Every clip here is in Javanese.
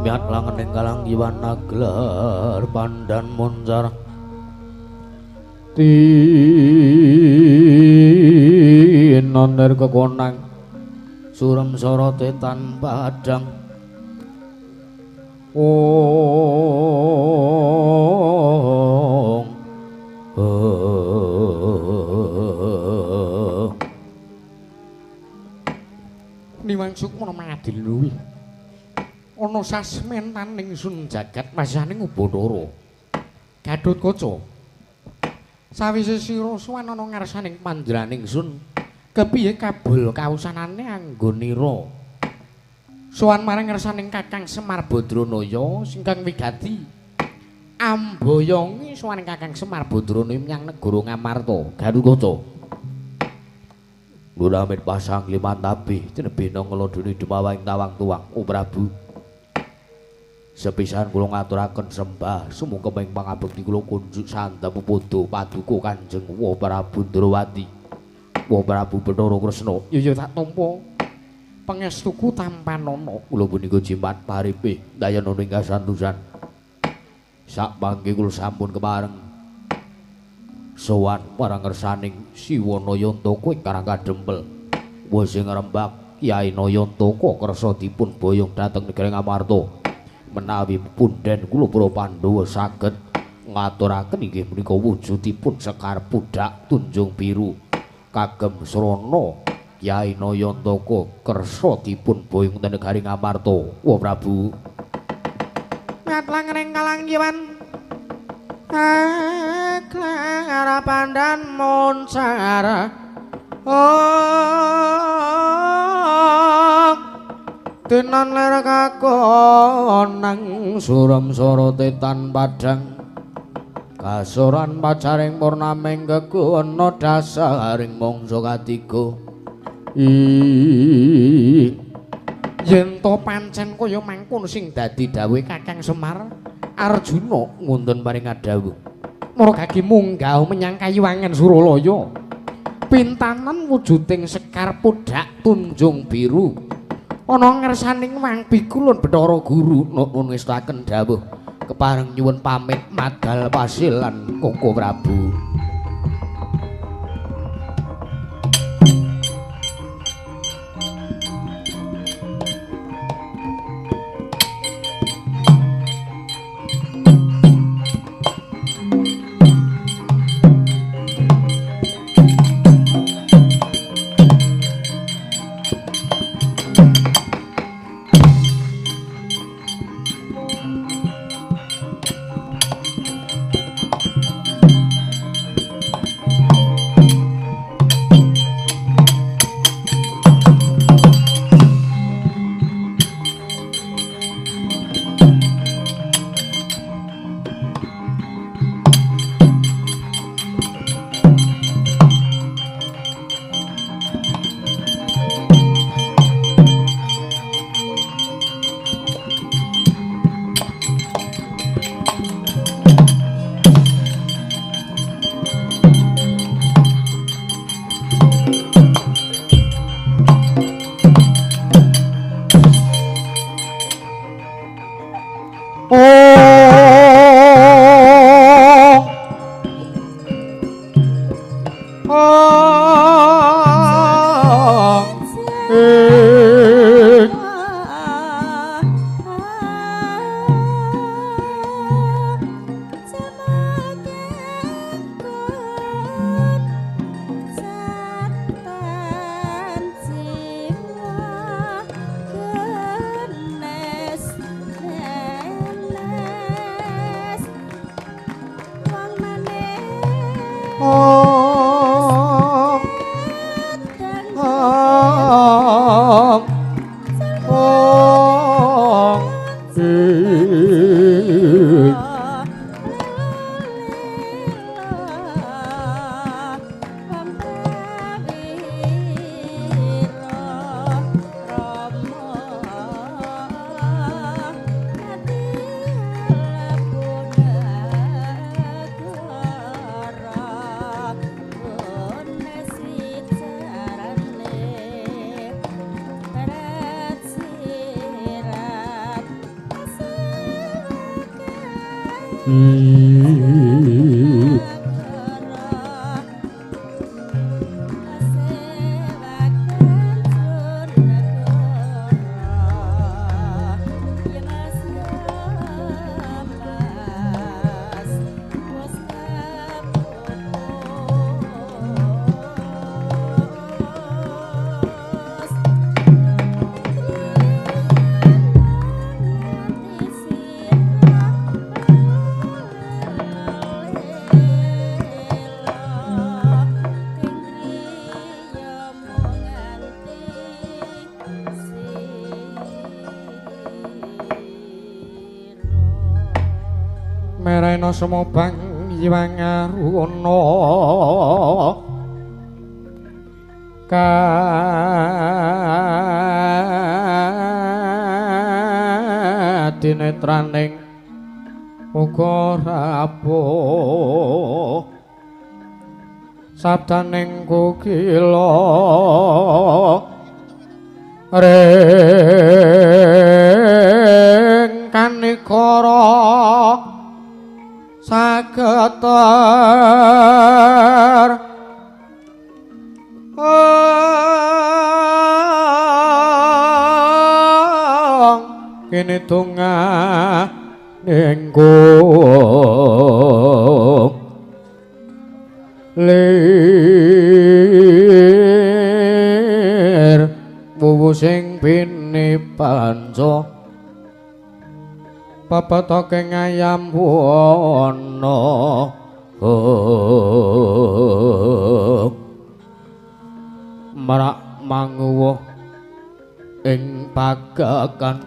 Miat langening kalang kiwan naglar pandan moncar tinoner kekonang surem sorote tanpa padang. Ong Niwang Sukmana mangadil luwih ana sasmentaning sun jagat masaning Ubathara Gathotkaca. Sawise sira sowan ana ngarsaning panjenenganing sun, kepiye kabul kausanane anggonira sowan marang ngarsaning Kakang Semar Badranaya singkang wigati amboyongi sowan Kakang Semar Badranaya menyang negara Ngamarta. Gathotkaca Nuramit pasang liman tabih tinebina ngelodoni demawang tawang tuwang. O Prabu, sepisan kula ngaturaken sembah sumungkeming pangabekti kula kunjuk sandha pepodo paduka Kanjeng Wa Prabu Ndrawati, Wa Prabu Bathara Kresna. Ya ya tak tampa pangestuku tampanana. Kula punika jimat paripe dayana ing kasantosan. Sak mangke kula sampun kepareng sowan marang ngersaning Siwa Nayantaka ing Karang Kadempel. Wis sing ngrembak Kyai Nayantaka kersa dipun boyong dhateng negari Ngamarta. Menawi punden kula para Pandhawa saged ngaturaken inggih menika wujudipun Sekar Pudak Tunjung Biru kagem srana Kyai Nayantaka kersa dipun boyong dhateng negari Ngamarta. Wa Prabu. Ngat langening kalang kiwan Klara pandan moncara oh tinan ler kakonang surem sorote tan padang kasoran pacaring purnaming gegono dasaring mangsa katiga. Yen to pancen kaya mangkono sing dadi dawuhe Kakang Semar Arjuna nguntun paring adhawuh margagi munggah menyang Kayiwangan Suralaya pintanan wujuding Sekar Pudak Tunjung Biru ana ngersaning Wang Bikulun Bathara Guru nuwun ngestaken dawuh kepareng nyuwun pamit madal pasilan Koko Prabu. Merena sumobang Hyang Aruna kadinetraning uga rawuh sabdaning kukila ring kanikara sageter kene donga ning lir wuwu sing bini panca pepetoke ngayam wana merak manguwuh ing pagakan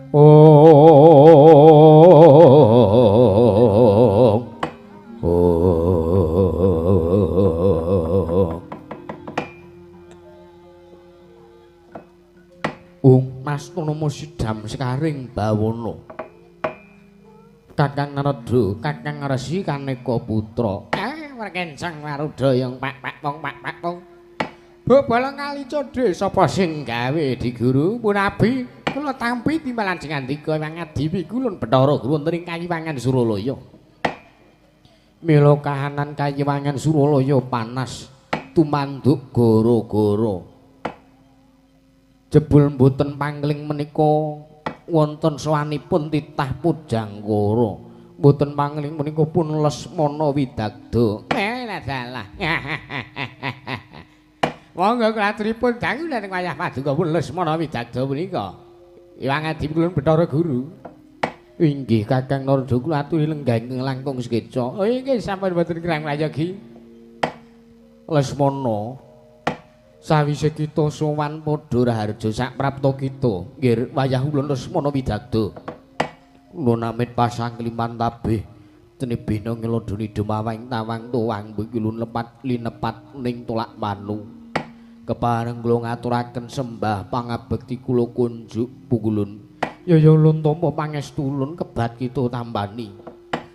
ung Mas Tonomo sidam sekaring bawana Kakang Narada Kakang Resi kaneka putra werkenceng warudayang pak pak pong pak pak pong bobolong kali codhe sapa sing gawe diguru punabi kula tampi timbalan sing ngandika Hyang Adiwi kulun Bathara Guru wonten ing Kayiwangan Suralaya. Mila kahanan Kayiwangan Suralaya panas tumanduk gara-gara. Jebul mboten pangling menika wonten sowanipun titah Pujangkara. Mboten pangling menika pun Lesmana Widagda. Salah. Monggo kula aturipun dangu ing wayah paduka pun Lesmana Widagda punika. Hyang Adi kula Bathara Guru. Inggih Kakang Narada kula aturi lenggah ingkang langkung sekeca. Oh inggih sampun boten kirang prayogi. Lesmana sawise kita sowan padha raharja sak prapta kita. Nggih wayah ulun Lesmana Widagda. Kula namit pasang kliman tabih tenibina ngelodoni demawang tawang tuwang bikilun lepat linepat ning tolak manu. Kepareng kula ngaturaken sembah pangabekti kula kunjuk pukulun. Yaya ulun tampa pangestu ulun kebat kita tambani.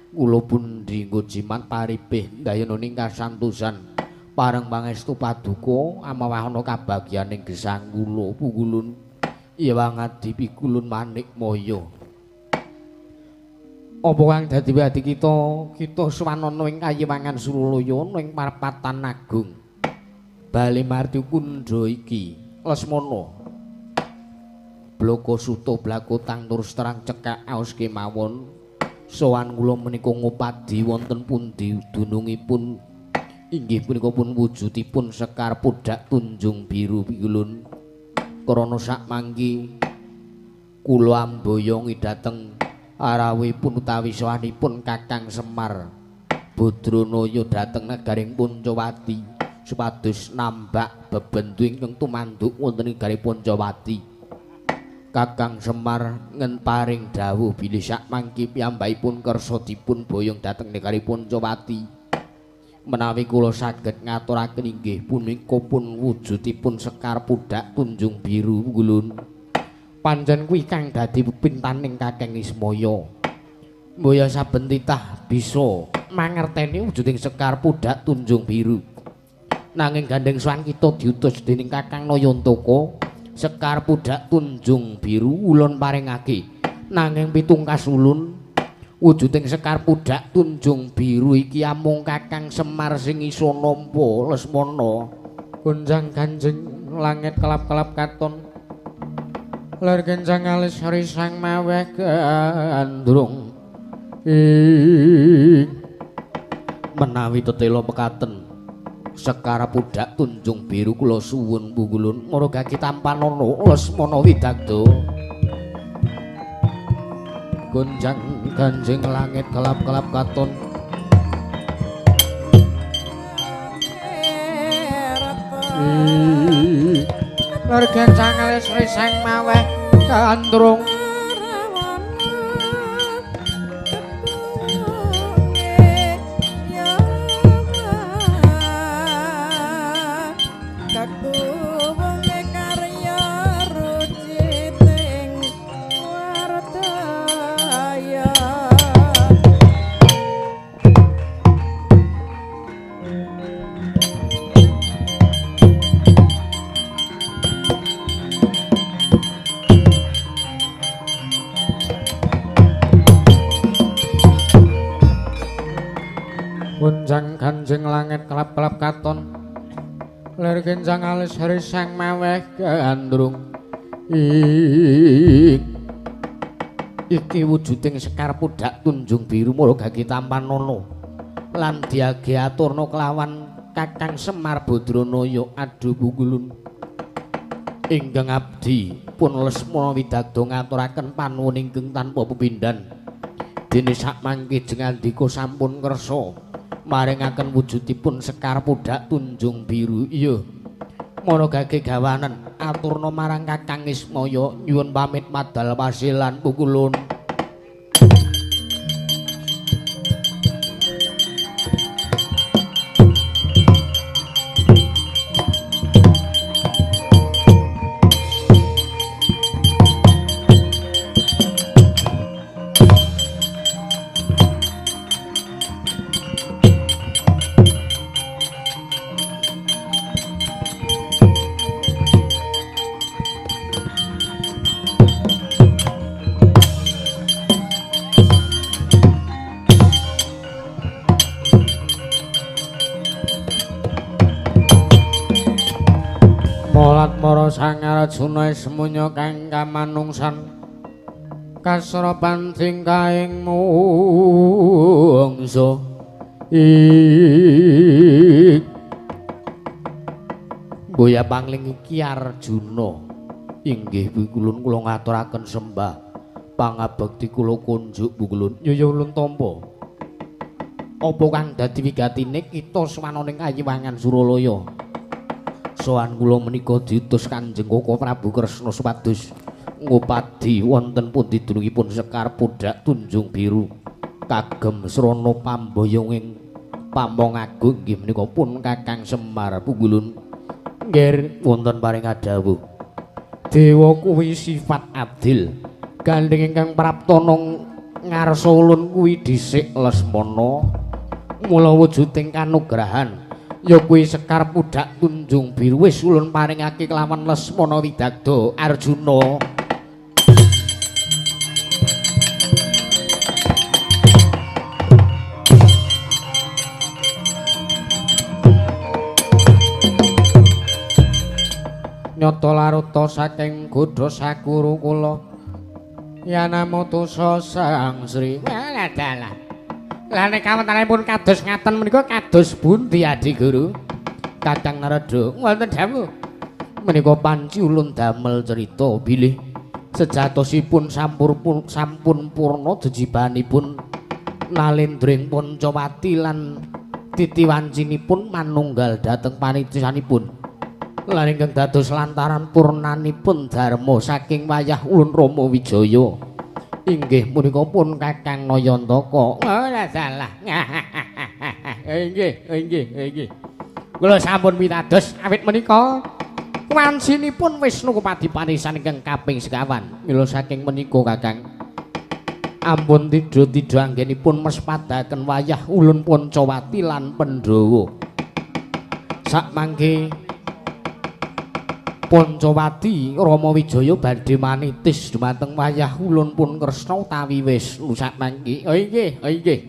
Kula pundi nggo jimat paripih ndayana ning kasantosan. Pareng pangestu paduka amawahana kabagyaning gesang kula pukulun. Hyang Adi pikulun manik maya. Apa kang dadi ati kita kita swanana ing Kayiwangan Suralaya ing parapatan agung. Bali marti kundha iki Lesmana bloko suta blakotang terus terang cekak aos kemawon sowan kula menika ngupadi wonten pundi dunungipun inggih punika pun wujudipun sekar pudak tunjung biru pikulun krana sak mangki kula amboyongi dhateng arawipun utawi sowanipun Kakang Semar Badranaya dhateng negaring Pancawati supados nambak bebendu ingkang tumanduk wonten ing negari Pancawati. Kakang Semar ngen paring dawuh bilih sak mangki piyambakipun kersa dipun boyong dhateng negari Pancawati. Menawi kula saged ngaturaken inggih punika pun wujudipun sekar pudak tunjung biru ngulun. Pancen kuwi kang dadi pepintaning Kakang Ismaya. Mbaya saben titah bisa mangerteni wujuding sekar pudak tunjung biru. Nanging gandeng sowan kita diutus dening Kakang Nayantaka sekar pudak tunjung biru ulun paringake nanging pitungkas ulun Wujuding Sekar Pudak Tunjung Biru iki amung Kakang Semar sing iso nampa Lesmana. Gonjang ganjing langit kelap-kelap katon. Lir kencang alis risang maweh gandrung. Ing menawi tetela mekaten Sekar Pudak Tunjung Biru kula suwun punggulun maragake tampanana Lesmana Widagda. Gonjang ganjing langit kelap-kelap katon. Lir kencang alis risang maweh gandrung. Gonjang ganjing langit kelap-kelap katon. Lir kencang alis risang maweh gandrung. Iki wujuding Sekar Pudak Tunjung Biru maragake tampanana lan diage aturna kelawan Kakang Semar Badranaya. Aduh punggulun ingkang abdi pun Lesmana Widagda ngaturaken panuwun ingkang tanpa pepindhan. Dene sakmangke jengandika sampun kersa maringaken wujudipun Sekar Pudak Tunjung Biru. Iya, maragake gawanen aturna marang Kakang Ismaya nyuwun pamit madal pasilan pukulun. Mara Sang Arjuna semuanya kang kamanungsan kasrapan tingkahing mungsa. Boya pangling iki Arjuna inggih pikulun kula ngaturaken sembah pangabekti kula kunjuk pukulun. Yo ulun tampa. Apa kang dadi wigatine kita swanane kayiwangan Suralaya? Sowan kula menika diutus Kanjeng Koko Prabu Kresna supados ngupadi wonten pundi dunungipun Sekar Pudak Tunjung Biru kagem srana pamboyonging pamong agung inggih menika pun Kakang Semar punggulun. Nggih wonten paring adhawuh. Dewa kuwi sifat adil. Gandeng ingkang praptana ngarsa ulun kuwi dhisik Lesmana. Mula wujuding kanugrahan ya kuwi Sekar Pudak Tunjung Biru wis ulun paringake kelawan Lesmana Widagda Arjuna. Nyata laruta saking godha sakuru kula yanamutusa Sang Sri. Walah dalah. Lah nek kawontenanipun kados ngaten menika kados pundi Adi Guru? Kakang Narada wonten dawuh. Menika panci ulun damel cerita bilih sejatosipun sampun purna jejibanipun nalendring Pancawati lan titiwancinipun manunggal dhateng panitisanipun. Lan ingkang dados lantaran purnanipun dharma saking wayah ulun Rama Wijaya. Inggih punika pun Kakang Nayantaka. Ora salah. Inggih, inggih, inggih. Kula sampun pitados awit menika wancinipun Wisnu Kupadi panisan ingkang kaping sekawan. Mila saking menika Kakang ampun tidha-tidha anggenipun mespadaken wayah ulun Pancawati lan Pandhawa. Sakmangke Pancawati Rama Wijaya badhe manitis dumateng wayah ulun pun Kresna utawi Wisnu sakmangke. Oh inggih, oh inggih.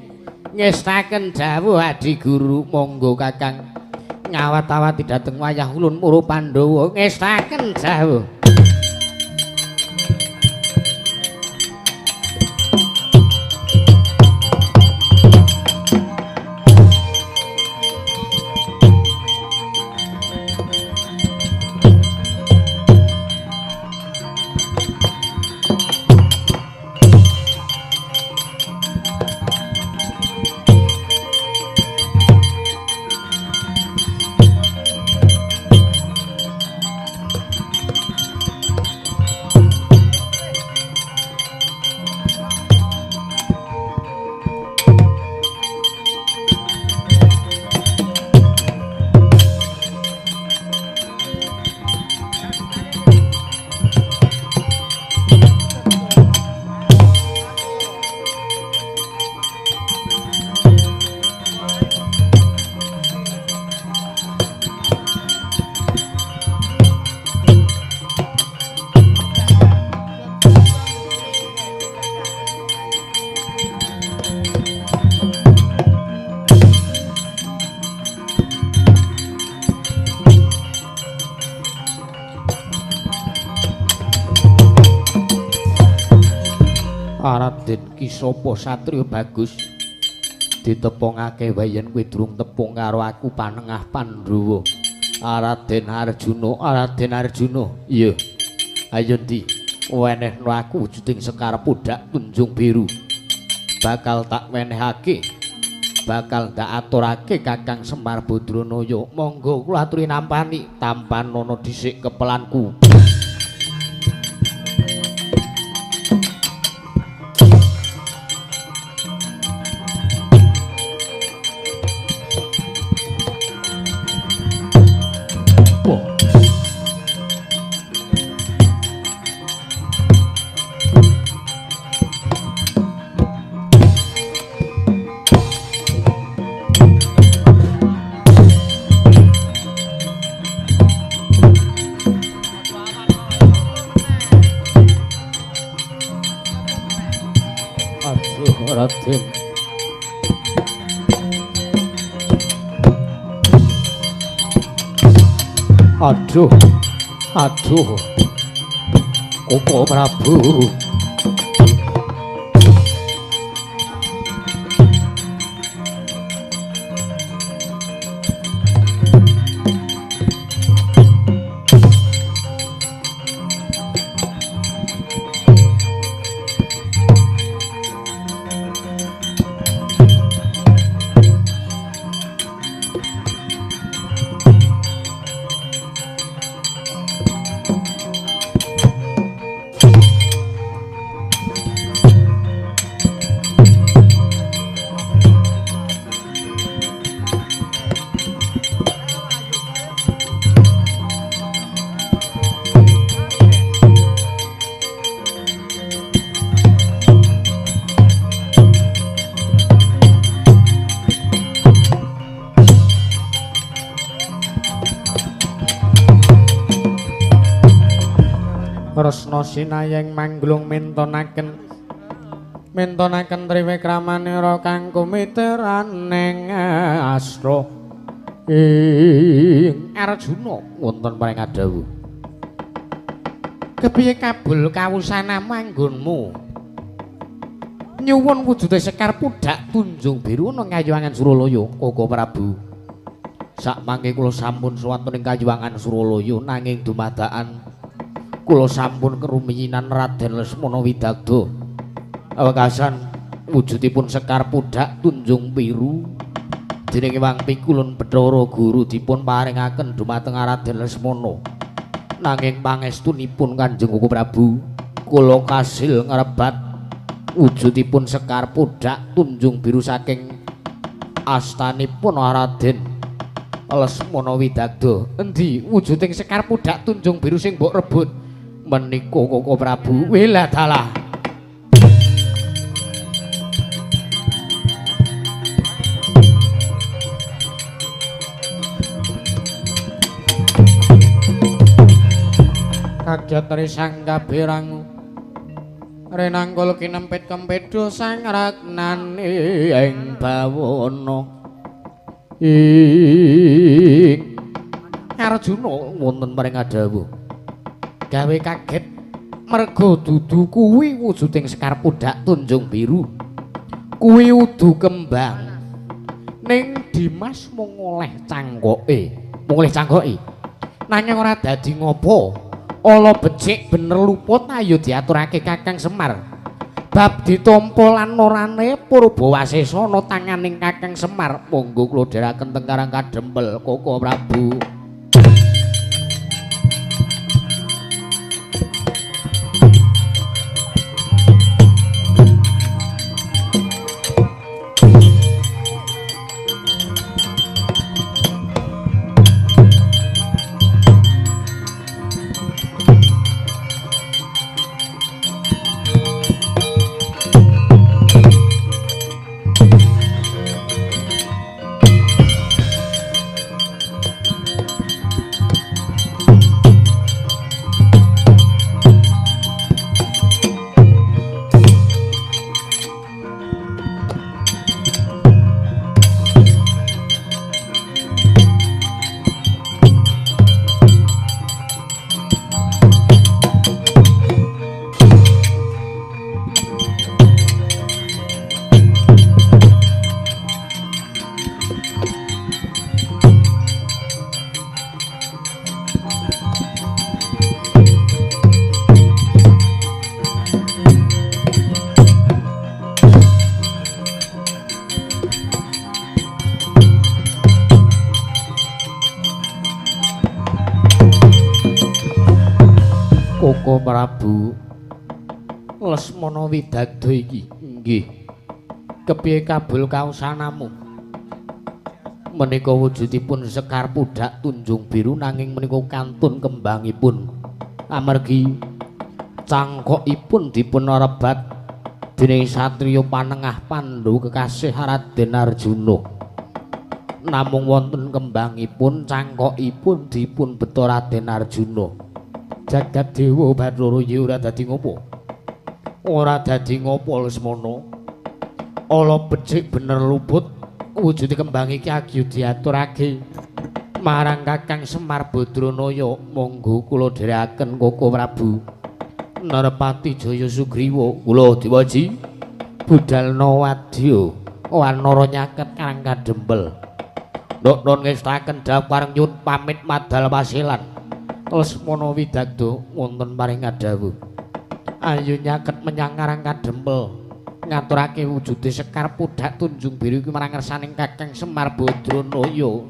Ngestaken dawuh Adi Guru, monggo Kakang ngawat-awati dhateng wayah ulun para Pandhawa. Ngestaken dawuh. Raden Kisapa satriya bagus ditepungake wae yen kowe durung tepung karo aku panengah Pandhawa. Raden Arjuna, Raden Arjuna. Iya. Ayo ndi wenehno aku wujuding Sekar Pudak Tunjung Biru. Bakal tak wenehake. Bakal ndak aturake Kakang Semar Badranaya. Monggo kula aturi nampani, tampanono dhisik kepelanku. Raden. Aduh, aduh, Koko Prabu. Kresna sinayeng mangglung mintonaken mintonaken triwikramane kang kumiteraning astra ing Arjuna wonten paring dawuh. Kepiye kabul kawusana manggonmu? Nyuwun wujude Sekar Pudak Tunjung Biru ana Kayuwangan Suralaya, Koko Prabu. Sakmangke kula sampun sowan ing Kayuwangan Suralaya nanging dumadakan kula sampun kerumiyinan Raden Lesmana Widagda. Wekasan wujudipun Sekar Pudak Tunjung Biru dening Hyang Pikulun Bathara Guru dipun paringaken dumateng Raden Lesmana. Nanging pangestunipun Kanjeng Koko Prabu kula kasil ngrebat wujudipun Sekar Pudak Tunjung Biru saking astanipun Raden Lesmana Widagda. Endi wujuding Sekar Pudak Tunjung Biru sing mbok rebut? Menika Koko Prabu. Welah dalah. Kaget risang kabirangu renanggul kinempit kempedho sang ragnane ing bawana. Ing Arjuna wonten paring adhawuh gawe kaget merga dudu kuwi wujuding Sekar Pudak Tunjung Biru kuwi udu kembang ning Dimas mung oleh cangkoke, mung oleh cangkoke nanging ora dadi ngopo. Ala becik bener luput ayo diaturake Kakang Semar. Bab ditampa lan orane Purbawasesa ana tanganing Kakang Semar. Monggo kula dherekaken teng Karang Kadempel Koko Prabu. Koko Prabu Lesmana Widagda iki nggih kepiye kabul kausanamu menika wujudipun Sekar Pudak Tunjung Biru nanging menika kantun kembangipun amargi cangkokipun dipun rebat dening satriya panengah Pandhu kekasih Raden Arjuna namung wonten kembangipun cangkokipun dipun beto Raden Arjuna. Jagat Dewa Bathara ya ora dadi ngopo. Ora dadi ngopo Lesmana. Ala becik bener luput wujude kembang iki agyo diaturake marang Kakang Semar Badranaya. Monggo kula dherekaken Koko Prabu. Narapati Jaya Sugriwa kula diwaji budalna wadya wanara nyaket Karang Kadempel. Nduk nun ngestaken dhawuh pareng nyuwun pamit madal pasilan. Lesmana Widagda wonten paring adhawuh. Ayo nyaket menyang Karang Kadempel ngaturake wujude Sekar Pudak Tunjung Biru iki marang ngersaning Kakang Semar Badranaya.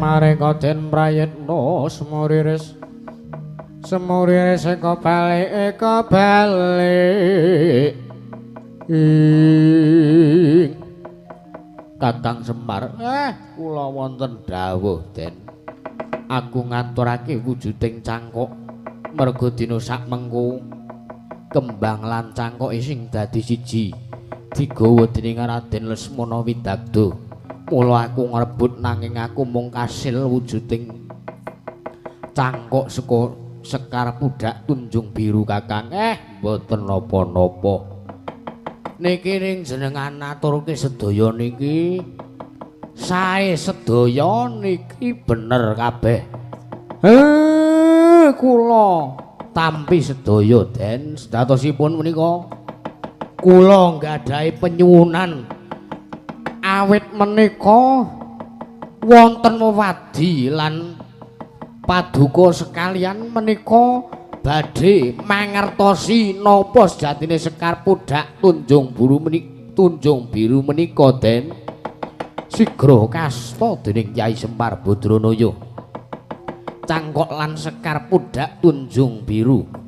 Mareka den prayitna semuriris semuriris eka balik eka balik ing Kakang Semar, kula wonten dawuh den. Aku ngaturake wujuding cangkok merga dina sakmengko kembang lan cangkoke sing dadi siji digawa dening Raden Lesmana Widagda. Mula aku ngrebut nanging aku mung kasil wujuding cangkok saka Sekar Pudak Tunjung Biru Kakang. Mboten napa-napa. Niki ning jenengan aturke sedaya niki sae sedaya niki bener kabeh. Kula tampi sedaya Den, sedatosipun menika kula nggadahi penyuwunan awit menika wonten wewadi lan paduka sekalian menika badhe mangertosi napa sejatine Sekar Pudak Tunjung Biru menika Tunjung Biru menika Den sigra kasta dening Kyai Semar Badranaya. Cangkok lan Sekar Pudak Tunjung Biru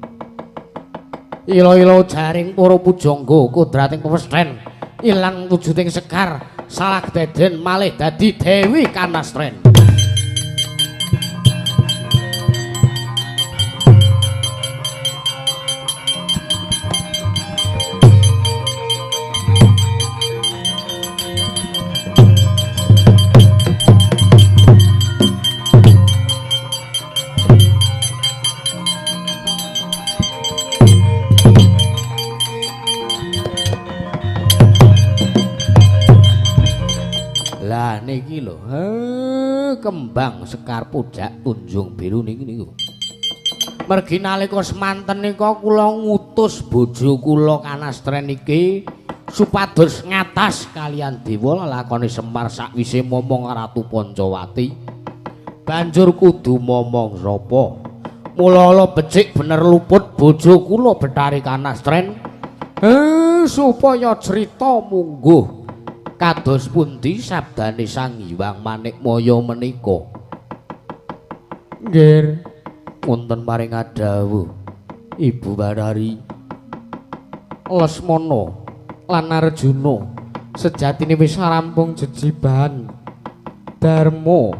ila-ila jaring para pujangga kodrating pepestren ilang wujuding sekar salah deden malih dadi Dewi Kanastren. Lah niki lho, kembang Sekar Pudak Tunjung Biru niki niku. Mergi nalika semanten nika kula ngutus bojo kula Kanastren iki supados ngatas kaliyan dewa lelakone Semar sakwise momong Ratu Pancawati. Banjur kudu momong sapa? Mula ala becik bener luput bojo kula Bethari Kanastren supaya crita mungguh kados pundi sabdane Sang Hyang Manikmaya menika. Nggih, wonten paring dawuh Ibu Bathari. Lesmana lan Arjuna sejatine wis rampung jejibahan dharma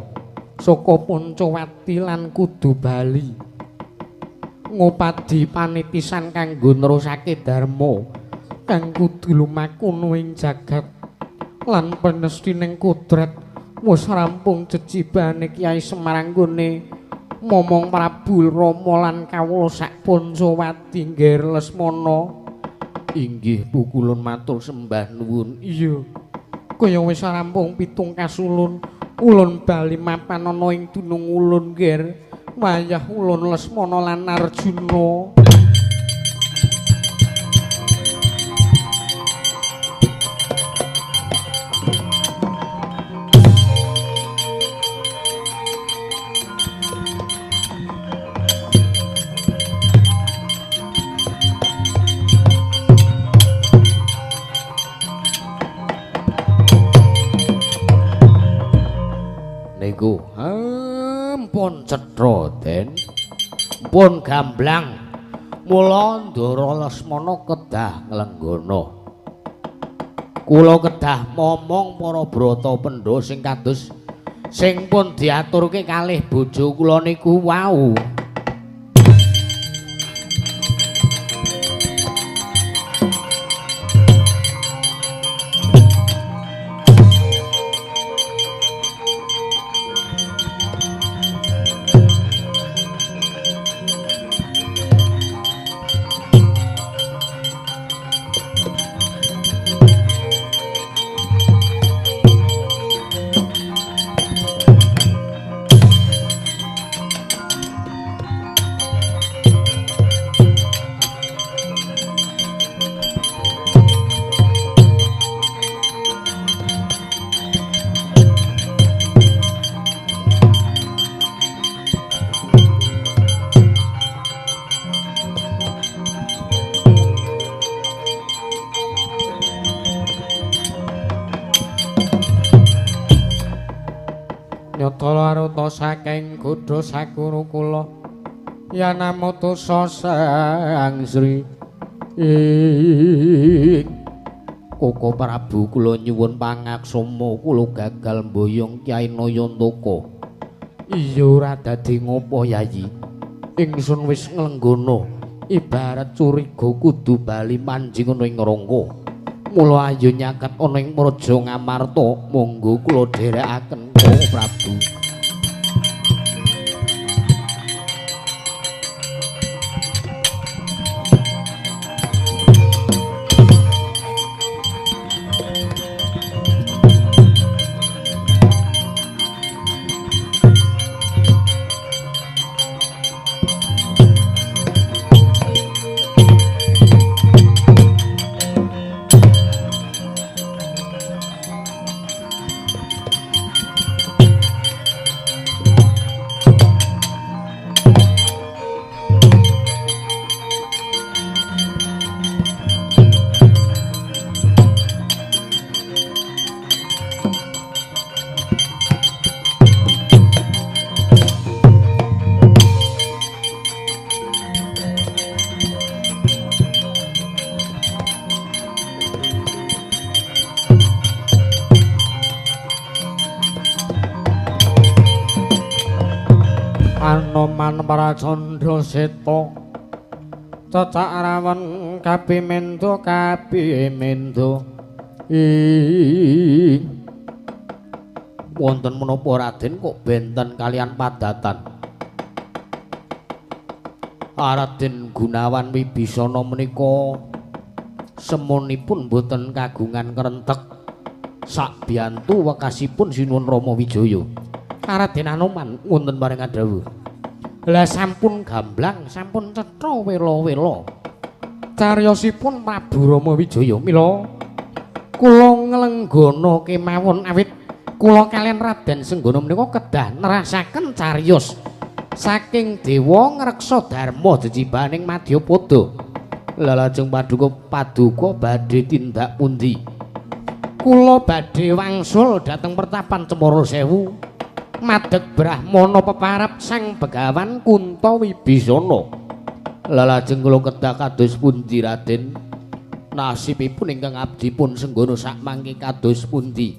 saka Pancawati lan kudu bali ngopadi panitisan kanggo nerusake dharma kang kudu lumaku ing jagat lan penestining kodrat wis rampung jejibane Kyai Semar anggone momong Prabu Rama lan kawula sak Pancawati. Nggih Lesmana. Inggih pukulun matur sembah nuwun. Iya, kaya wis rampung pitung kasulun ulun bali mapan ana ing dunung ulun nggih wayah ulun Lesmana lan Arjuna. Niku ampun cetha Den, pun gamblang. Mula Ndara Lesmana kedah nglenggana. Kula kedah momong para brata pendha sing kados sing pun diaturke kalih bojo kula niku wau. Nyatala aruta saking godha sakuru kula yanamutusa Sang Sri ing Koko Prabu kula nyuwun pangaksama kula gagal mboyong Kyai Nayantaka. Iya ora dadi ngopo Yayi. Ingsun wis nglenggono ibarat curiga kudu bali manjing ana ing rangka. Mula ayo nyaket ana ing Praja Ngamarta, monggo kula dherekaken Prabu. Anoman Pracandra Seta cecak rawan kapimendo kapimendo ing wonten menapa Raden kok benten kalian padatan? Raden Gunawan Wibisana menika semonipun boten kagungan krentek sakbiyantu wekasipun Sinuwun Rama Wijaya. Raden Anoman wonten paring dawuh. Lah sampun gamblang, sampun cetha wela-wela cariyosipun Prabu Rama Wijaya. Mila kula nglenggana kemawon awit kula kaliyan Raden Senggana menika kedah nerasaken cariyos saking dewa ngreksa dharma jejibaning madyapada. Lah lajeng paduka paduka badhe tindak pundi? Kula badhe wangsul dhateng pertapan Cemara Sewu madeg brahmana peparap Sang Begawan Kunta Wibisana. Lah lajeng kula kedah kados pundi Raden? Nasibipun ingkang abdi pun Senggana sakmangke kados pundi?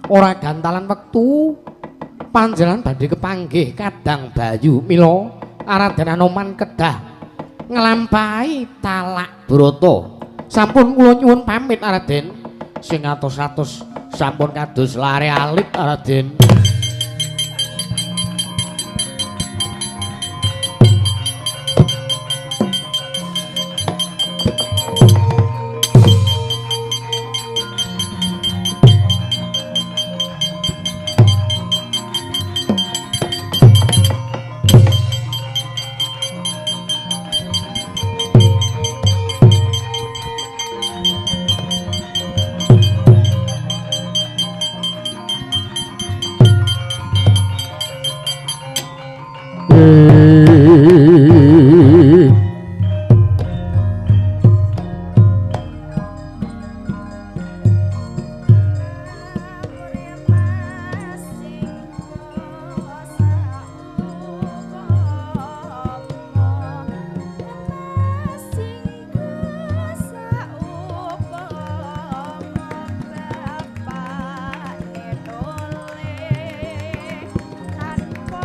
Ora gantalan wektu panjenengan badhe kepanggih Kadang Bayu. Mila Raden Anoman kedah nglampahi talak brata. Sampun kula nyuwun pamit Raden. Sing atos-atos sampun kados lare alit Raden. Tanpa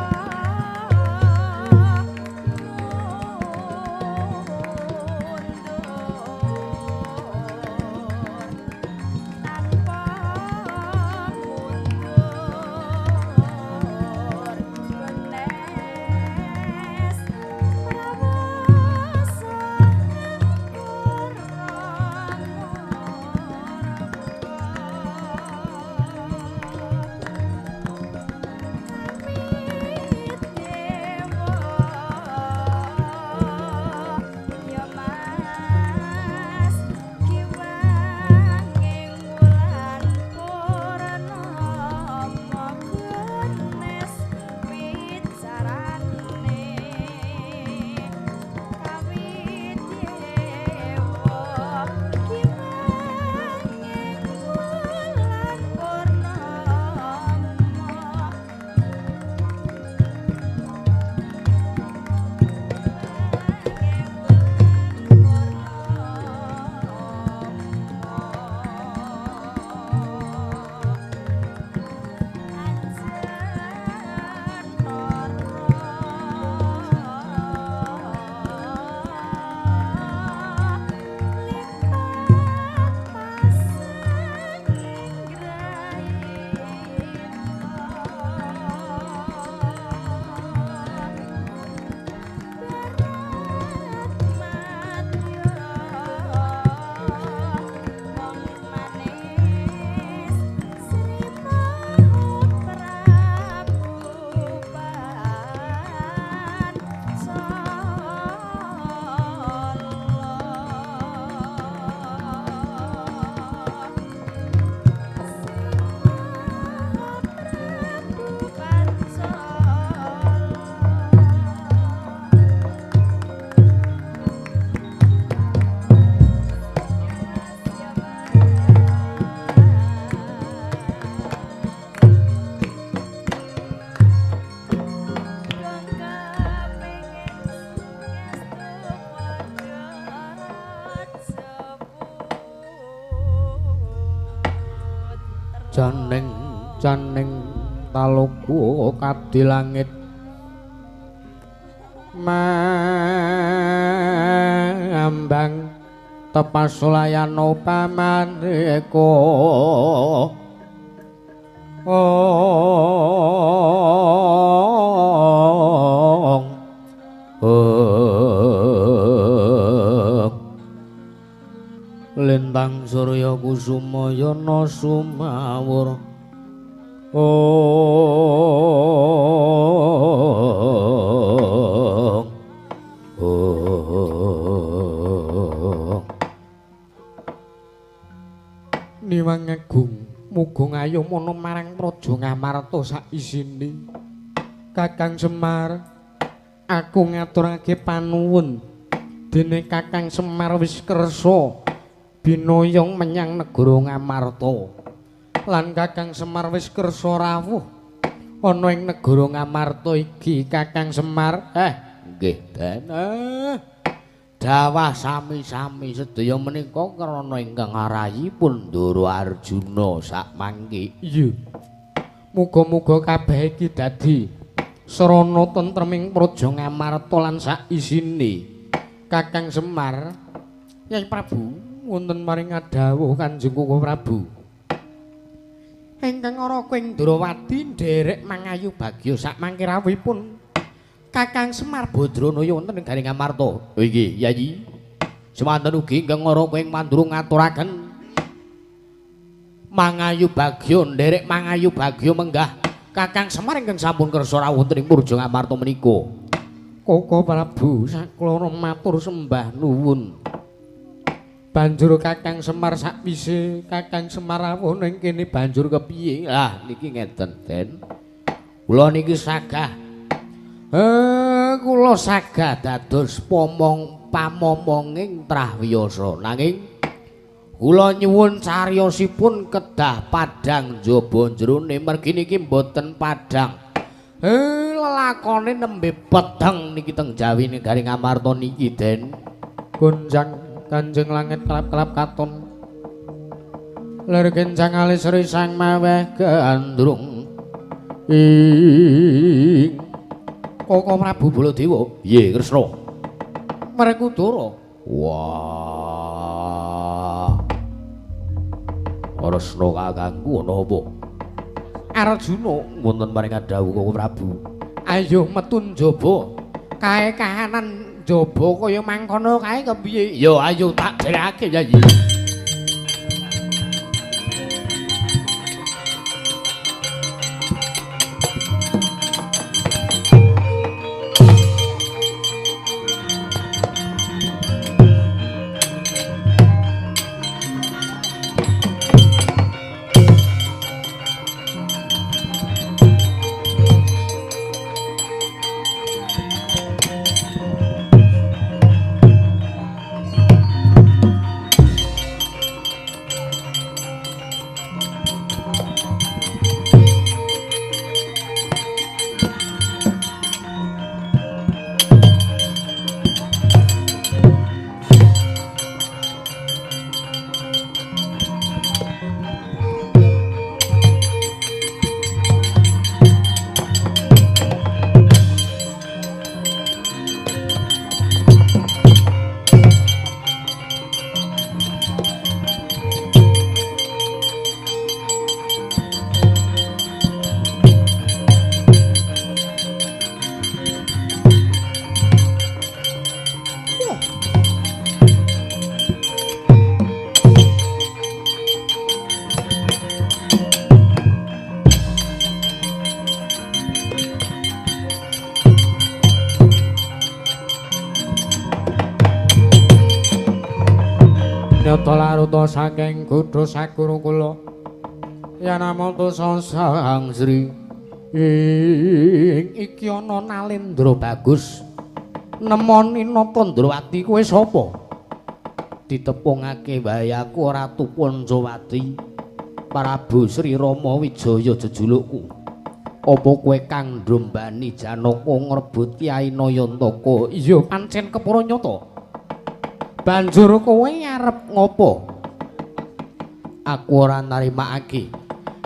Janing janing talaga kadhi langit mambang tepasulayan upamaneka. Lintang surya kusumayana sumawur. Niwang agung muga ngayomana marang Praja Ngamarta sak isine. Kakang Semar, aku ngaturake panuwun dene Kakang Semar wis kersa binoyong menyang negara Ngamarta. Lan Kakang Semar wis kersa rawuh ana ing negara Ngamarta iki. Kakang Semar, nggih Den. Dawah sami-sami sedaya menika krana ingkang arayipun Ndara Arjuna sak mangke. Iya. Muga-muga kabeh iki dadi srana tentreming Praja Ngamarta lan sak isine. Kakang Semar, Kyai Prabu, wonten maring adhawuh Kanjeng Koko Prabu. Ingkang araka ing Ndrawati nderek mangayu bagya sak mangke rawuhipun Kakang Semar Badranaya wonten ing Garing Ngamarta. Oh inggih, Yayi. Semanten ugi ingkang araka ing Mandura ngaturaken mangayu bagya nderek mangayu bagya menggah Kakang Semar ingkang sampun kersa rawuh wonten ing Praja Ngamarta menika. Koko Prabu sakloro matur sembah nuwun. Banjur Kakang Semar sakwise Kakang Semar rawuh ning kene banjur kepiye? Lah niki ngeten, Den. Kula niki sagah kula sagah dados pomong pamomonging Trah Wiyasa. Nanging kula nyuwun cariyosipun kedah padhang njaba jerone mergi niki mboten padhang. Lelakone nembe peteng niki teng Jawi negari Ngamarta niki, Den. Gonjang Kanjeng langit kelap-kelap katon. Lir kencang alis risang maweh gandrung. Ing Koko Prabu Baladewa. Piye Kresna? Werkudara. Wah. Kresna kakangku ana apa? Arjuna wonten maring dawuh Koko Prabu. Ayo metu njaba. Kae kahanan njaba kaya mangkono kae kepiye? Ya ayo tak jerekake Yayi. Nyata laruta saking kutha saguru kula Yanamata Sang Sri ing iki ana Nalendra Bagus nemoni Nata Ndrawati. Kowe sapa? Ditepungake wae aku Ratu Pancawati Prabu Sri Rama Wijaya jejulukku. Apa kowe kang ndrombani Janaka ngrebut Kyai Nayantaka? Iya pancen kepara nyata. Banjur kowe arep ngopo? Aku ora narimakake.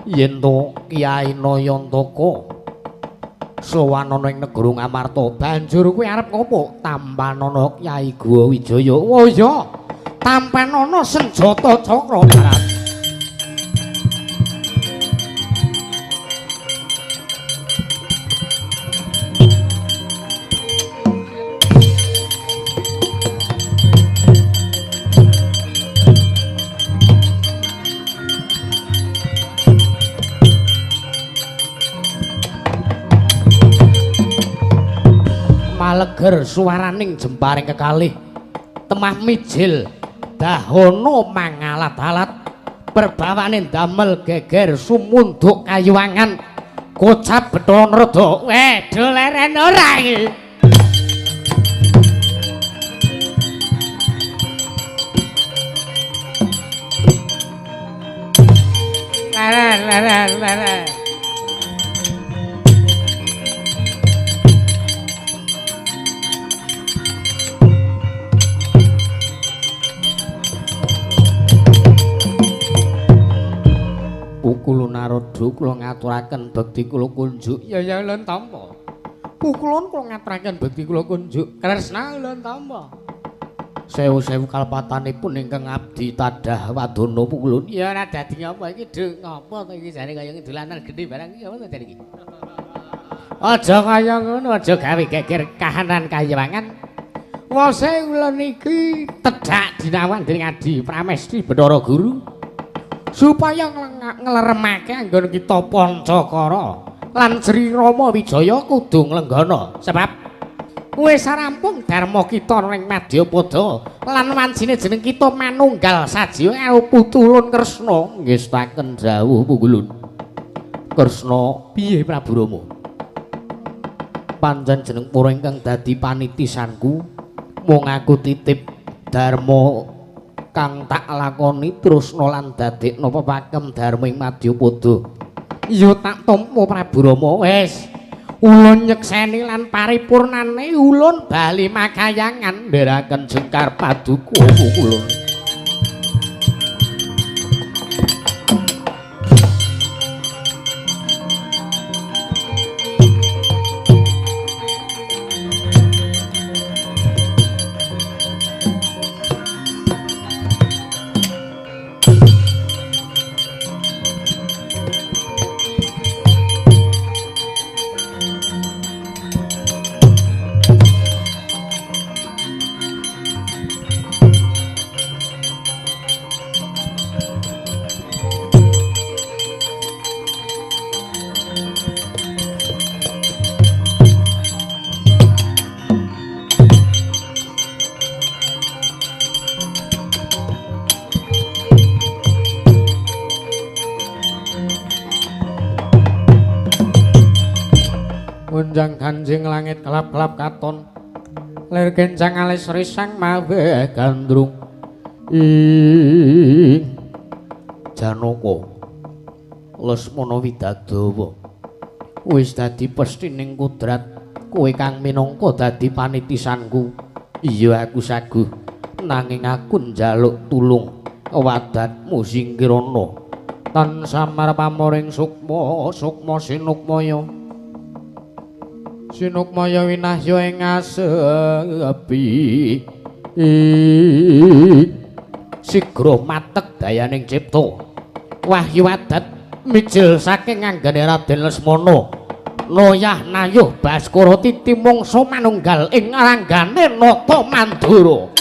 Yen to Kyai Nayantaka sowan ana ing negara Ngamarta, banjur kowe arep ngopo? Tampanana Kyai Guwa Wijaya. Oh iya, tampanana senjata cakra barat. Maleger suaraning jemparing kekalih, temah mijil dahana mangalat-alat, perbawane damel geger sumunduk kayuwangan, kocap beton reda. Wedo leren ora iki. Leren leren leren. Pukulun Narada kula ngaturaken bekti kula kunjuk. Ya ya ulun tampa. Pukulun kula ngaturaken bekti kula kunjuk. Kresna ulun tampa. Sewu-sewu kalpatanipun ingkang abdi tadah wadana pukulun. Ya ora dadi ngapa iki dhuk ngapa to iki jane kaya dolanan gedhe barang iki apa to jane iki. Aja kaya ngono, aja gawe geger kahanan kayiwangan. Wose ulun iki tedhak dinawan dening Adi Pramesti Bathara Guru. Supaya ngleremake anggon kita Pancakara lan Sri Rama Wijaya kudu nglenggana, sebab wis rampung dharma kita ning Madyapada lan wancine jeneng kita manunggal sajiwa karo putulun Kresna. Ngestaken dawuh Pukulun. Kresna piye Prabu Rama? Pancen jeneng para ingkang dadi panitisanku mung aku titip dharma kang tak lakoni trusna lan dadekna pepakem dharma ing Madyapada. Ya tak tampa Prabu Rama. Wis ulun nyekseni lan paripurnane ulun bali makayangan ndheraken jengkar paduka ulun. Gonjang ganjing langit kelap-kelap katon, lir kencang alis risang mawe gandrung. Ing Janaka Lesmana Widadawa wis dadi pestining kudrat kowe kang minangka dadi panitisanku. Iya aku saguh, nanging aku njaluk tulung wadatmu singkirana tan samar pamoring sukma sukma sinukmaya. Sinukmaya winahya ing asepi. Sigra matek dayaning cipta wahyu adat mijil saking anggane Raden Lesmana. Noyah nayuh Baskara titi mangsa manunggal ing ranggane Nata Mandura.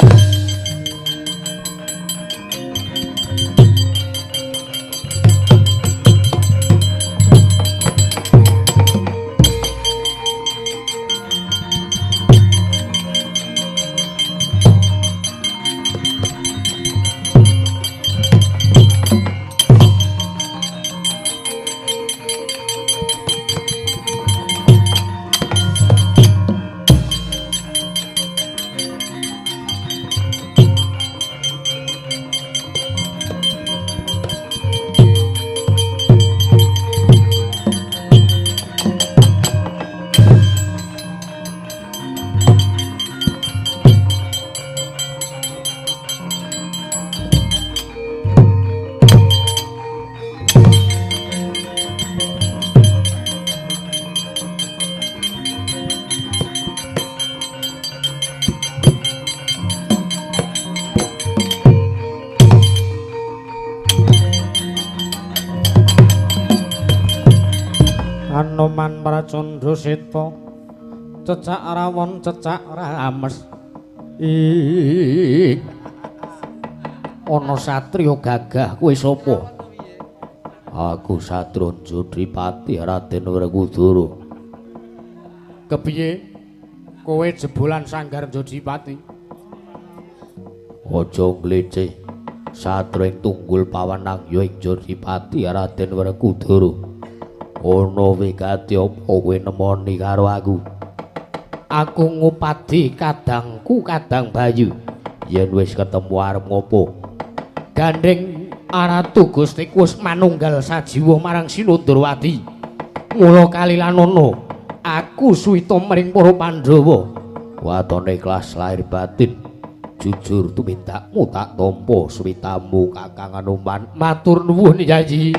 Anoman Pracandra Seta cecak rawon cecak rames. Ing ana satriya gagah, kowe sapa? Aku Satron Jodripati Raden Werkudara. Kepiye kowe jebolan sanggar Jodripati? Aja ngleceh. Satro ing tunggul pawenang ya ing Jodripati Raden Werkudara. Ana wigati apa kowe nemoni karo aku? Aku ngupadi kadangku Kadang Bayu. Yen wis ketemu arep ngopo? Gandeng Ratu Gustiku wis manunggal sajiwa marang Sinundurwati. Mula kalilanana aku suwita mring para Pandhawa. Watone ikhlas lahir batin. Jujur tumindakmu tak tampa suwitamu Kakang Anoman. Matur nuwun Yayi.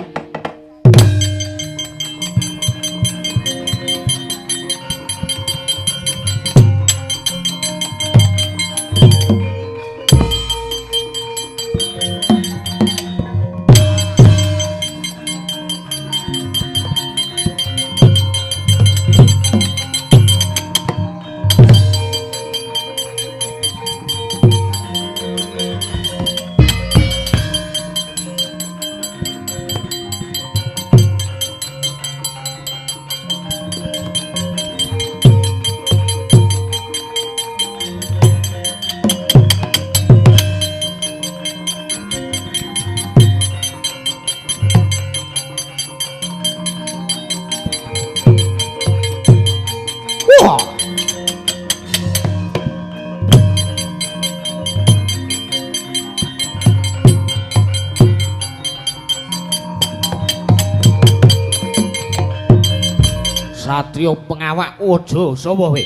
Satrio pengawak aja sapa kowe?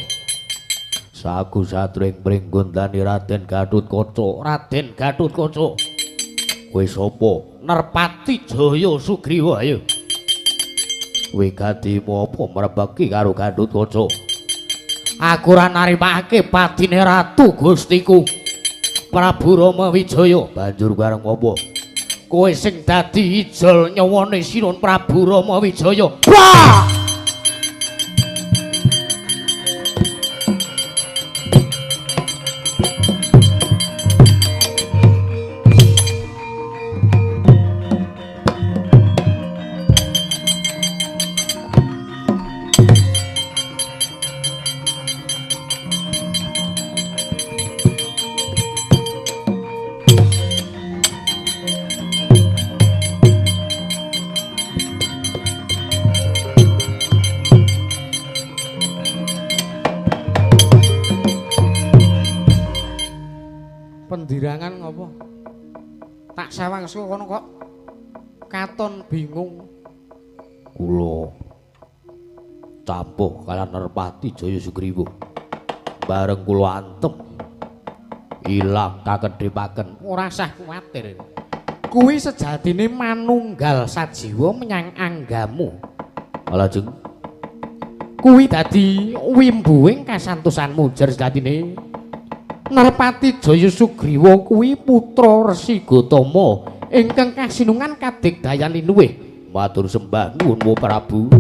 Saku satrio ing pringgondani Raden Gatotkaca. Raden Gatotkaca. Kowe sapa? Nerpati Jaya Sugriwa ayo. Wigatimu apa mrebeki karo Gatotkaca? Aku ora narimake patine Ratu Gustiku Prabu Rama Wijaya. Banjur bareng apa? Kowe sing dadi ijol nyawane Sinun Prabu Rama Wijaya. Wah! Pendirangan ngopo? Tak sawang saka kono kok katon bingung. Kula campuh kalian Nerpati Jaya Sugriwa. Bareng kula antem ilang kakedhepaken. Ora sah kuwatir. Kuwi sejatine manunggal sajiwa menyang anggamu. Lajeng kuwi dadi wimbuhing kasantosanmu jer sejatine. Nerpati Jaya Sugriwa kuwi putra Resi Gotama ingkang kasinungan kadigdayan linuwih. Matur sembah nuwun Prabu.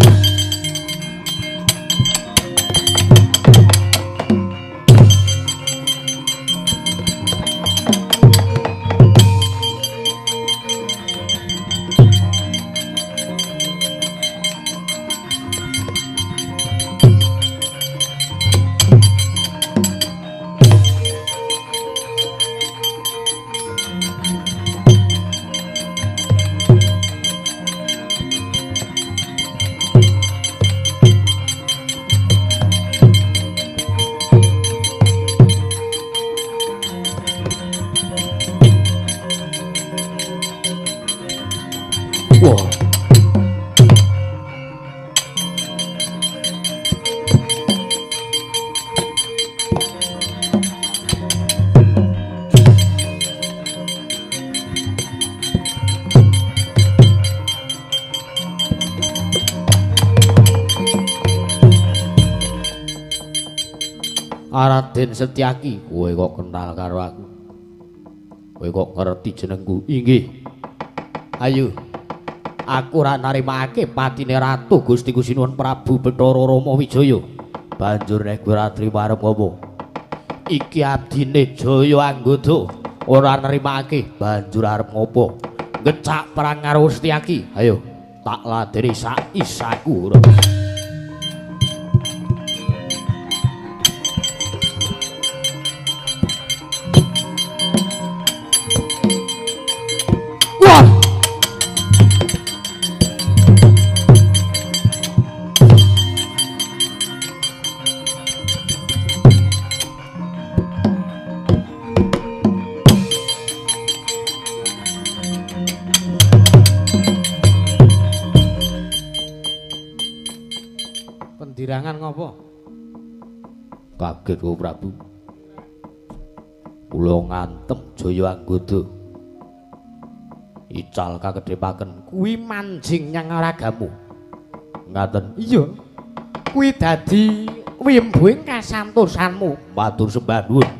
Raden Setyaki, kowe kok kenal karo aku? Kowe kok ngerti jenengku? Inggih. Ayo. Aku ora narimakake patine Ratu Gusti Sinuwun Prabu Bathara Rama Wijaya. Banjur nek kowe ora trima arep apa? Iki abdine Jaya Anggada ora nerimakake, banjur arep ngopo? Ngecak perang karo Setyaki. Ayo, tak ladeni sak isaku. Wah! Pendirangan ngopo? Kaget kok Prabu. Kula ngantem Jaya Anggada. Ical kakedhepaken kuwi manjing nyang ragamu. Ngaten. Iya. Kuwi dadi wimbuhing kasantosanmu. Matur sembah nuwun.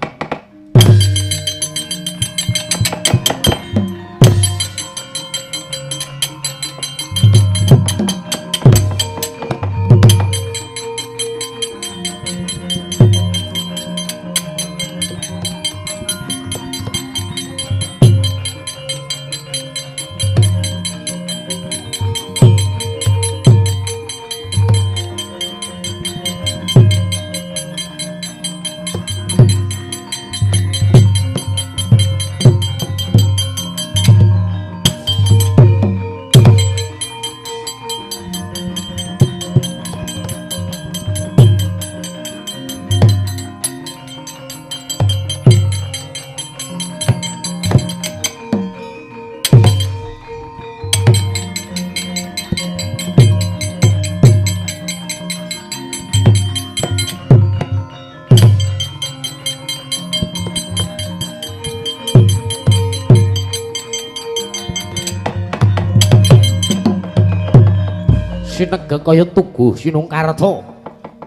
Sinegeng kaya tugu sinungkarta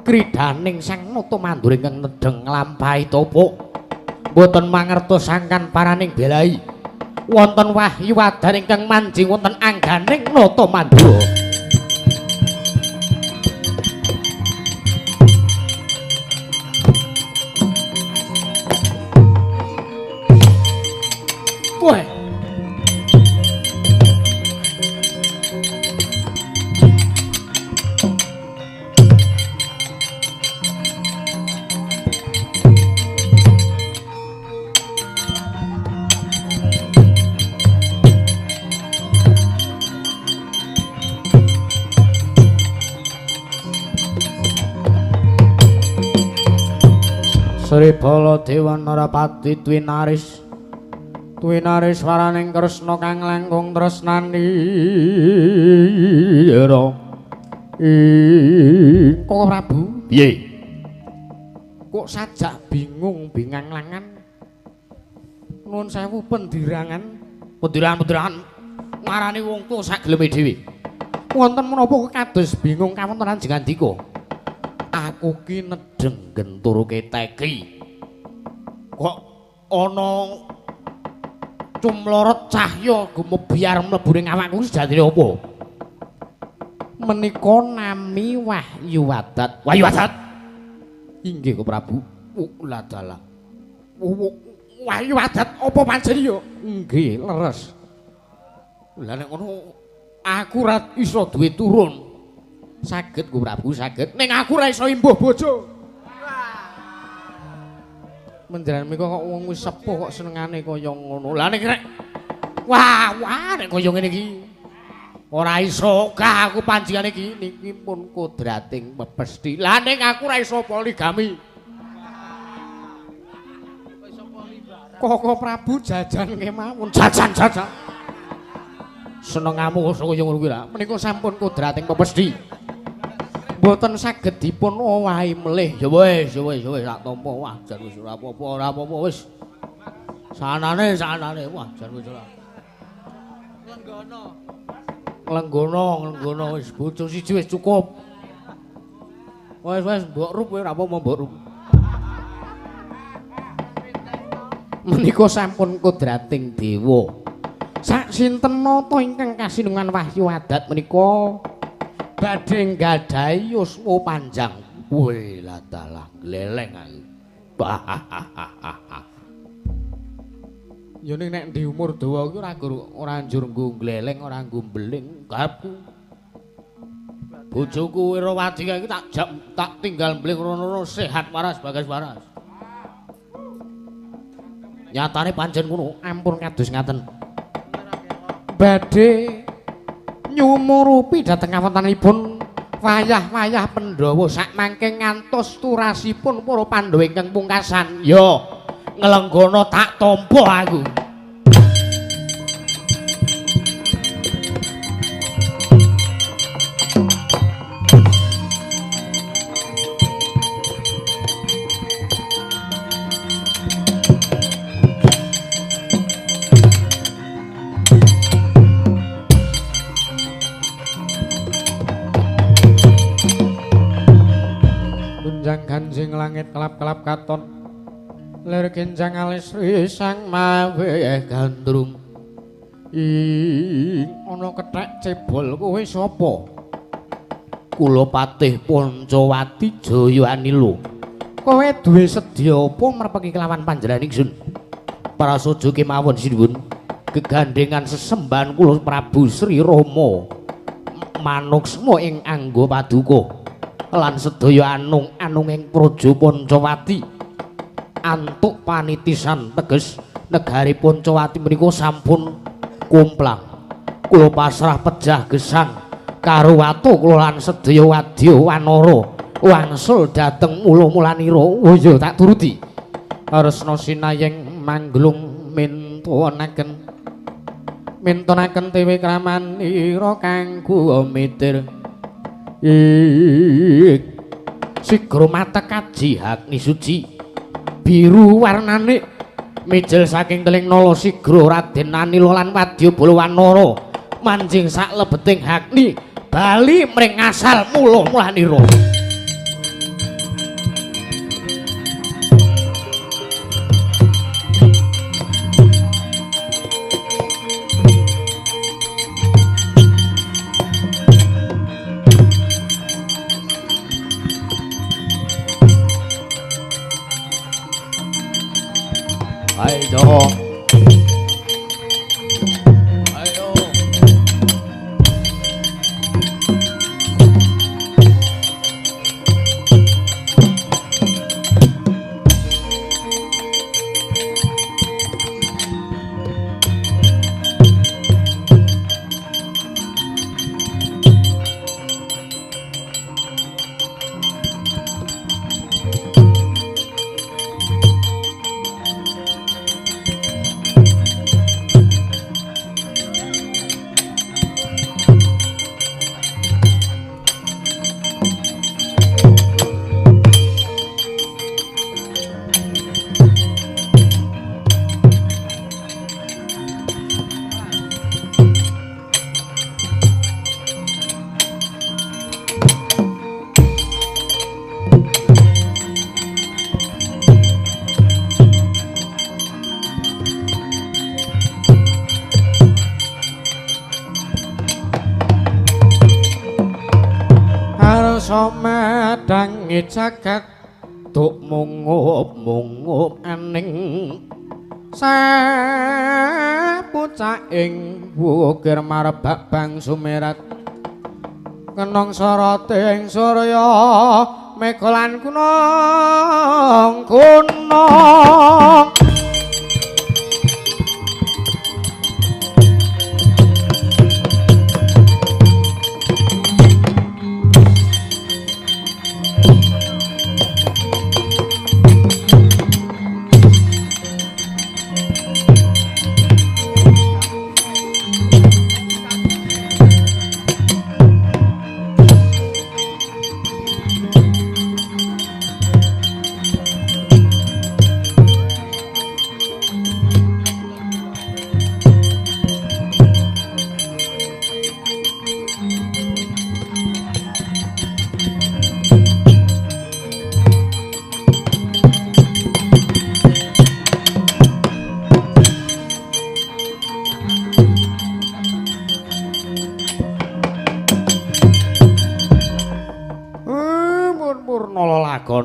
kridaning Sang Nata Mandura ingkang nedheng nglampahi tapa mboten mangertos sangkan paraning belahi wonten wahyu wadan ingkang manjing wonten angganing Nata Mandura. Wah. Sri Baladewa Narapati Twinaris Twinaris waraning Kresna kang langkung tresnani ira. Koko Prabu, piye? Kok sajak bingung bingang langan? Nuwun sewu pendirangan, pendirangan-pendirangan ngarani wong tuwa sak geleme dhewe. Wonten menapa kok kados bingung kawontenan jengandika? Aku ki nedheng genturke teki. Kok ana cumlorot cahya gumebyar mlebu ning awakku sejatine apa? Menika nami Wahyu Wadat. Wahyu Wadat. Inggih Koko Prabu. Ladalah. Wahyu Wadat apa pancen ya? Nggih, leres. Lah nek ngono aku ora iso duwe turun. Saged Koko Prabu, saged. Ning aku ora iso imbuh bojo. Menjeran mika kok wong wis sepuh kok senengane kaya ngono. Lah nek wah, wah nek kaya ngene iki ora iso gah aku panjingane iki niki pun kodrating mepesti. Lah ning aku ora iso poligami. Koko Prabu jajan kemawon. Jajan-jajan. Senengamu kok kaya ngono kuwi ra. Menika sampun kodrating pepesti. Mboten saged dipun owahi melih. Ya wis, ya wis, ya wis tak tampa. Wah, jan wis ora apa-apa, ora apa-apa wis. Sanane, sanane. Wah, jan wis ora. Lenggono. Lenggono, lenggono wis bojo siji wis cukup. Wis wis mbok rup kowe ora apa-apa mbok rup. Menika sampun kodrating dewa. Sak sinten nata ingkang kasinungan wahyu adat menika badhe nggadahi yuswa panjang. Weh ladalah gleleng aku. Ya ning nek di umur dawa kuwi ora ora njur nggo gleleng, ora nggo mbeling karepku. Bojoku Wirawati iki tak tinggal mbeling rono-rono sehat waras bagas waras. Nyatane pancen ngono, ampun kados ngaten. Badhe nyumurupi dhateng kawontenanipun wayah-wayah Pandhawa sakmangke ngantos turasipun para Pandhawa ingkang pungkasan. Ya, nglenggono tak tampa aku. Ganjing langit kelap-kelap katon lir kinjang alis risang mawe gandrung. Ing ana kethek cebol kowe sapa? Kula Patih Pancawati Jaya Anila. Kowe duwe sedya apa mrepeki kelawan panjenengan ingsun? Prasaja kemawon sinuwun gegandhengan sesembahan kula Prabu Sri Rama manuksma ing angga paduka lan sedaya anung-anung ing Praja Pancawati antuk panitisan teges negari Pancawati menika sampun kumplang. Kula pasrah pejah gesang karo watu kula lan sedaya wadya wanara wangsul dhateng mula-mulanira. Oh iya tak turuti. Aresna sinayeng mangglung mintunaken mintunaken tiwi kramanira kanggo mitir. Sigra matek kaji Agni suci biru warnane mijil saking teling nala sigra Raden Anila lan wadya bala wanara manjing sak lebeting Agni bali mring asal mula-mulanira. Ayo. Ayo. Madangi jagat tuk mungup-mungup aning sapucaking wukir marbak bang sumerat kenong soroting surya mega lan gunung gunung.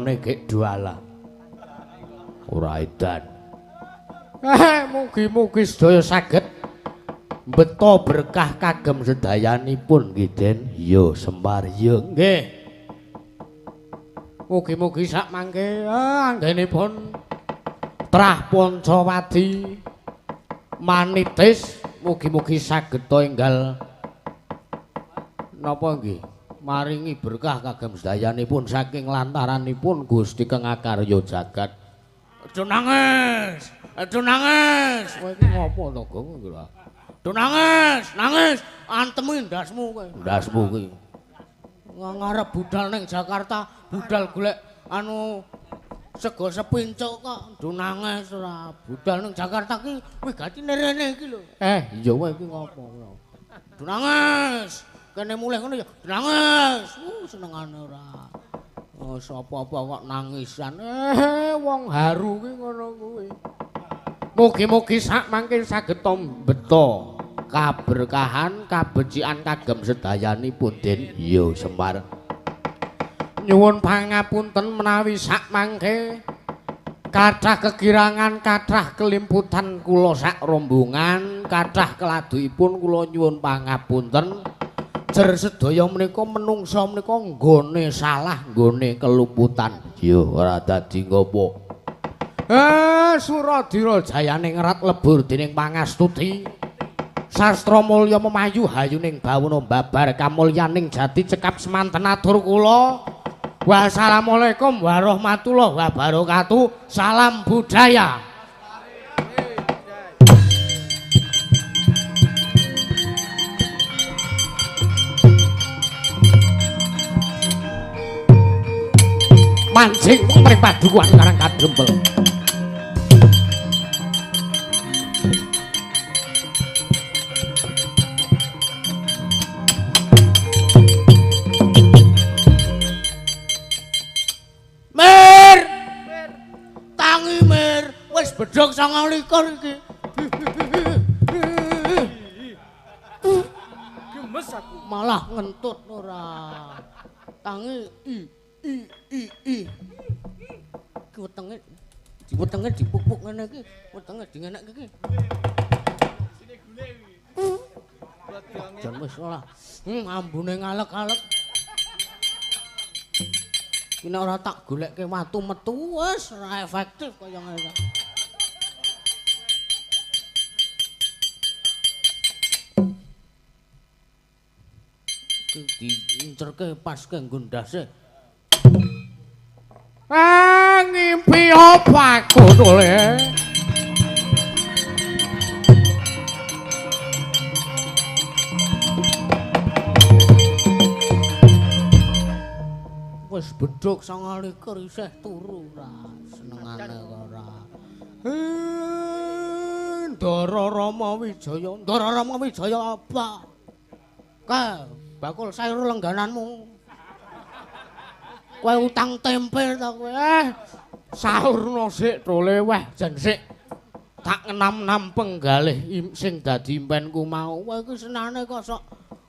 Liyane gek doalah. Ora edan. Mugi-mugi sedaya saged beto berkah kagem sedayanipun nggih Den. Ya Semar ya nggih. Mugi-mugi sak mangke anggenipun trah Pancawadi manitis mugi-mugi saged enggal napa nggih maringi berkah kagem sedayanipun saking lantaranipun Gusti Kang Akarya jagat. Aja nangis, aja nangis. Kowe iki ngopo to, Gong? Aja nangis, nangis, antemi ndasmu kowe. Ndasmu kuwi. Ngarep budal ning Jakarta, budal golek anu sego sepincuk kok aja nangis ora. Budal ning Jakarta ki wigatine rene iki lho. Iya kowe iki ngopo? Aja nangis. Kene mulih ngono ya nangis. Senengane ora. Oh, sapa-apa kok nangisan. Wong haru ki ngono kuwi. Mugi-mugi sak mangke saged beto kaberkahan, kabecikan kagem sedayanipun Den. Ya Semar. Nyuwun pangapunten menawi sak mangke kathah kekirangan, kathah kelimputan kula sak rombongan, kathah keladuipun kula nyuwun pangapunten. Jer sedaya menika menungsa menika nggone salah, nggone keluputan. Ya ora dadi ngopo. Suradira jayane ngerat lebur dening pangastuti. Sastra mulya memayu hayuning bawana babar kamulyaning jati cekap semanten atur kula. Wassalamualaikum warahmatullahi wabarakatuh. Salam budaya. Mancing mring padukuhan Karang Kadempel. Mir. Tangi Mir, wis bedhog 29 iki. Gemes aku. Malah ngentut ora. Tangi i i i. Ki wetenge diwetenge dipupuk ngene iki, wetenge dingenek iki. Sine gule iki. Jan wis ora. Ambune ngalek-alek. Ki nek ora tak golekke watu metu wis ora efektif kaya ngene. Ki diincerke pas ke nggon ndase. Ngimpi apa aku tole? Wis bedhog 29 isih turu ora senengane ora. Ndara Rama Wijaya, Ndara Rama Wijaya apa? Kae bakul sayur lenggananmu. Kowe utang tempe ta kowe? Sahurna sik tole weh jan sik. Tak ngenam-nam penggalih sing dadi impenku mau. Kowe iki senane kok sok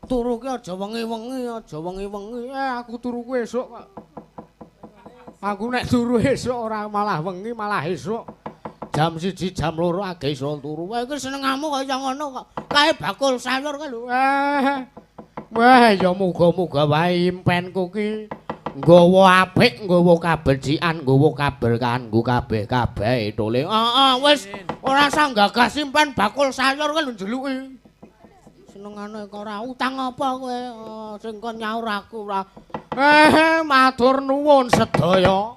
turu ki aja wengi-wengi, aja wengi-wengi. Aku turu ku esuk kok. Aku nek turu esuk ora malah wengi, malah esuk. Jam 1, jam 2 age iso turu. Kowe iki senengamu kaya ngono kok. Kae bakul sayur kae lho. Wah, ya muga-muga wae impenku ki nggawa apik, nggawa kabecikan, nggawa kaberkahan nggo kabeh-kabeh tole. Heeh, wis ora usah gagas impen bakul sayur kae lho njeluki. Senengane kok ora utang apa kowe sing kon nyaur aku ora. Matur nuwun sedaya.